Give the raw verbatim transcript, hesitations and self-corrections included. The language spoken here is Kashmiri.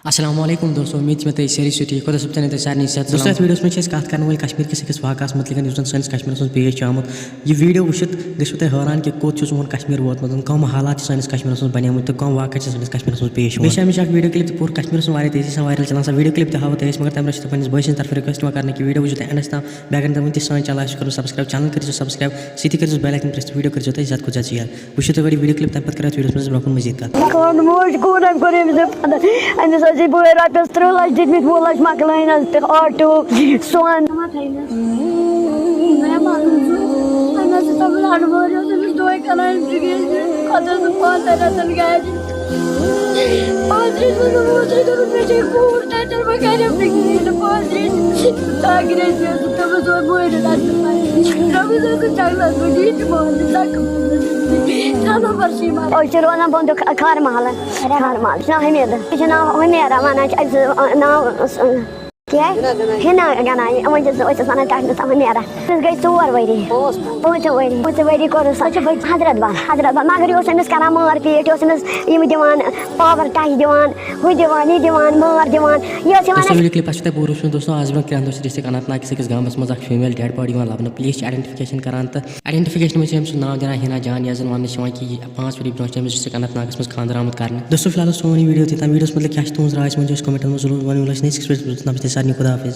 السلام علیکم دوستو، امید چھِ مےٚ تُہۍ سٲری چھِو ٹھیٖک۔ خۄدا صٲب تھٲینو تۄہہِ سارنٕے صحت دوستو، سلامت۔ یَتھ ویٖڈیوَس منٛز چھِ أسۍ کَتھ کَرَن وٲلۍ کشمیٖر کِس أکِس واقعس مُتعلِق، یُس زَن سٲنِس کشمیٖرَس منٛز پیش چھُ آمُت۔ یہِ ویٖڈیو وٕچھِتھ گٔژھِو تُہۍ حٲران کہِ کوٚت چھُ سون کشمیٖر ووتمُت، کَم حالات چھِ سٲنِس کشمیٖرَس منٛز بَنیمٕتۍ تہٕ کَم واقعہٕ چھِ سٲنِس کشمیٖرَس منٛز پیش یِوان۔ بیٚیہِ چھِ اَمِچ اَکھ ویٖڈیو کِلِپ تہِ پوٗرٕ کشمیٖرَس منٛز واریاہ تیزی سان وایرل چَلان۔ سۄ ویٖڈیو کِلِپ تہِ ہاوو تۄہہِ أسۍ، مگر تَمہِ برٛونٛہہ چھِ تۄہہِ پنٛنِس بٲے سٕنٛدِ طرفہٕ رِکویسٹ یِوان کَرنہٕ کہِ ویٖڈیو وٕچھِو تُہۍ اینڈَس تام، بیٚیہِ اگر نہٕ تۄہہِ وٕنہِ تہِ سٲنۍ چَنَل آسہِ کٔرمٕژ سبسکرایب، چَنَل کٔرِو سبسکرایب، سۭتی کٔرِو بیل آیکن پرٛٮ۪س تہٕ ویٖڈیو کٔرِو تۄہہِ زیادٕ کھۄتہٕ زیادٕ شِیَر۔ وٕچھِو تُہۍ گۄڈٕ یہِ ویٖڈیو کِلِپ، تَمہِ پَتہٕ کَرو أسۍ ویٖڈیوَس منٛز برٛونٛہہ کُن مٔزیٖد کَتھ۔ کون موج کون أمۍ کوٚر أمِس پَتہٕ؟ أمِس ٲسۍ یہِ بٲے رۄپیَس تٕرٛہ لَچھ دِتمٕتۍ، وُہ لَچھ مۄکلٲیِنَس تہٕ آٹوٗ سۄن۔ مےٚ ما دوٚپ سُہ، أمۍ ٲس تَمہِ لَٹہِ وٲرۍ اوس أمِس دۄہَے کَران أمِس گرِ، پَتہٕ ٲس نہٕ پانٛژَن رٮ۪تَن گرِ۔ پانٛژھ رٮ۪تھ ووٚنُن، اوترٕ دوٚپُن، مےٚ چھےٚ کوٗر تَتٮ۪ن، وۄنۍ کَرٮ۪م نہٕ کِہیٖنۍ نہٕ پانٛژھ رٮ۪تھ۔ ژاگرِ ٲسۍ مےٚ ٲسمٕژ، تٔمِس اوس مٲرِتھ اَتہِ۔ رۄبَس ٲسٕس جنٛگلَس منٛز، یہِ تہِ مٲرِتھ، سۄ کَم۔ ژھٮ۪نو پَتہٕ سیٖما۔ أسۍ چھِ روزان بۄمدُک کھارمال، کھارمال۔ مےٚ چھُ ناو حمیٖد۔ مےٚ چھُ ناو حمیرا، وَنان چھِ أسۍ، ناو، کیٛاہ؟ ہِنا گنایی، یِمَن چھِ أسۍ ٲسۍ وَنان ٹاٹھِس تام ہُنیرا۔ أمِس گٔے ژور ؤری۔ پانٛژھ۔ پانٛژھ ؤری۔ پانٛژھ ؤری کوٚرُس حضرت بل، حضرت بل۔ مگر یہِ اوس أمِس کران مار پیٖٹ، یہِ اوس أمِس یِم دِوان، پاور ٹچ دِوان، ہُہ دِوان، یہِ دِوان، مار دِوان۔ یہِ ٲس یِوان دوستو، ویٖڈیو کلپ آسہِ تۄہہِ پوٗرٕ وٕچھمُت۔ دوستو، آز برونٛہہ کینٛہہ دۄہ چھِ ڈسٹرکٹ اننت ناگ کِس أکِس گامَس منٛز اکھ فیمیل ڈیڈ باڈی یِوان لبنہٕ۔ پولیس چھِ آیڈنٹیفکیشن کران تہٕ آیڈنٹیفکیشن منٛز چھِ أمۍ سُنٛد ناو دیان ہِنا جان، یَتھ زَن وَننہٕ چھِ یِوان کہِ یہِ پانٛژھ ؤری برونٛہہ چھِ أمِس ڈسٹرکٹ اننت ناگَس منٛز خانٛدر آمُت کرنہٕ۔ دوستو، فی الحال اوس سون یہِ ویٖڈیو تہِ تام۔ ویٖڈیوَس مُتعلِق کیٛاہ چھِ تُہٕنٛز راے؟ سُہ ؤنۍ زیو اَسہِ کمنٹَن منٛز ضروٗر۔ وۄنۍ مِلو أسۍ نیکسٹ ویٖڈیوَس منٛز، توٚتام چھِ تۄہہِ سارنٕے خدا حافظ۔